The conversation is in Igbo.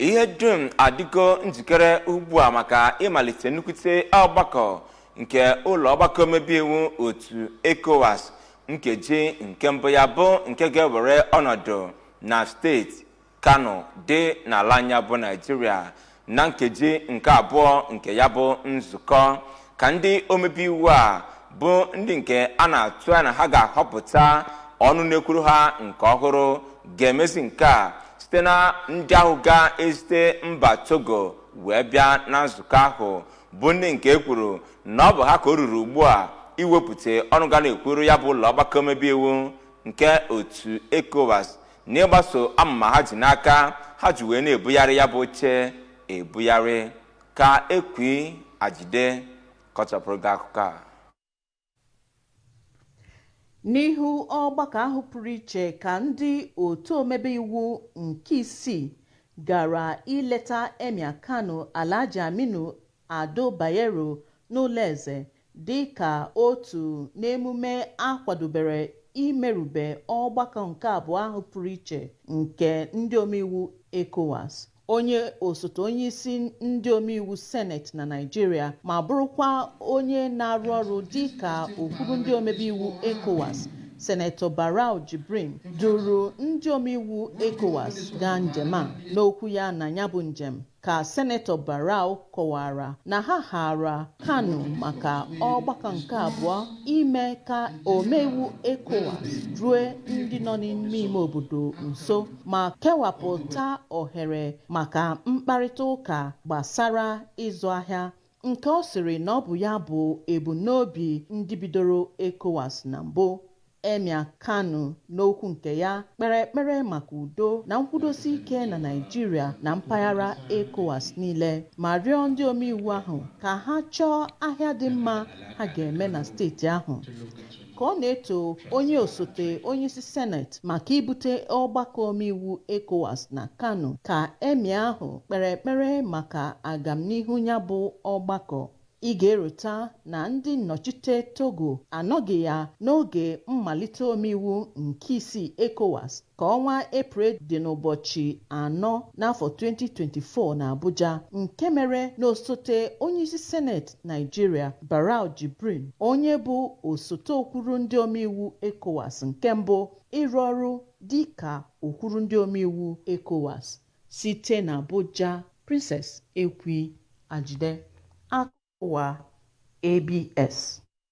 Ihe dum adịgo njikere ugbu a maka ịmalite nnukwute ọgbakọ nke ụlọ ọgbakọ omebe iwu otu ECOWAS nkeji nke mbụ ya, bụ nke ga-ewere ọnọdụ na steeti Kano dị n'ala anyị bụ Naijiria. Na nkeji nke abụọ nke ya bụ nzukọ, ka ndị omebe iwu a bụ ndị nke a na-atụ anya na ha ga-ahọpụta ọnụ na-ekwuru ha nke ọhụrụ, ga-emezi nke a site na ndị ahụ ga-esite mba Togo wee bịa na nzukọ ahụ, bụ ndị nke e kwuru na ọ bụ ha ka o ruru ugbu a iwepụta ọnụ ga na-ekwuru ya bụ ụlọ ọgbakọ omebe iwu nke otu ECOWAS, n'ịgbaso amụma ha ji n'aka ha ji wee na-ebugharị ya bụ oche ebugharị. Ka Ekwi Ajide kọchapụrụ gị akụkọ a. N'ihu ọgbakọ ahụ pụrụ iche ka ndị otu omebe iwu nke isii gara ileta Emir Kano, Alhaji Aminu Ado Bayero, n'ụlọ eze, dị ka otu n'emume akwadobere imerube ọgbakọ nke abụọ ahụ pụrụ iche nke ndị omeiwu ECOWAS. Onye osote onyeisi ndị omeiwu Seneti na Naịjirịa ma bụrụkwa onye na-arụ ọrụ dịka okwuru ndị omebe iwu ECOWAS, Senetọ Barau Jibrin, duru ndị omeiwu ECOWAS gaa njem a. N'okwu ya na ya bụ njem, ka Senetọ Barau kọwara na ha hara Kano maka ọgbakọ nke abụọ ime ka omeiwu ECOWAS rue ndị nọ n'ime ime obodo nso ma kewapụta ohere maka mkparịta ụka gbasara ịzụ ahịa, nke ọ sịrị na ọ bụ ya bụ ebumnobi ndị bidoro ECOWAS na mbụ. Emir Kano, n'okwu nke ya, kpere ekpere maka udo na nkwudosi ike na Naịjirịa na mpaghara ECOWAS niile, ma rịọ ndị omeiwu ahụ ka ha chọọ ahịa dị mma ha ga-eme na steeti ahụ. Ka ọ na-eto onye osote onyeisi Seneti maka ibute ọgbakọ omeiwu ECOWAS na Kano, ka Emir ahụ kpere ekpere maka agamnihu ya bụ ọgbakọ. Ị ga-erota na ndị nnọchite Togo anọghị ya n'oge mmalite omeiwu nke isii ECOWAS ka ọnwa Eprel dị n'ụbọchị 4 n'afọ 2024 na Abuja, nke mere na osote onyeisi Seneti Naijiria, Barau Jibrin, onye bụ osote okwuru ndị omeiwu ECOWAS nke mbụ ịrụ ọrụ dịka okwuru ndị omeiwu ECOWAS. Site na Abuja, Princess Ekwi Ajide, akụkọ ụwa ABS.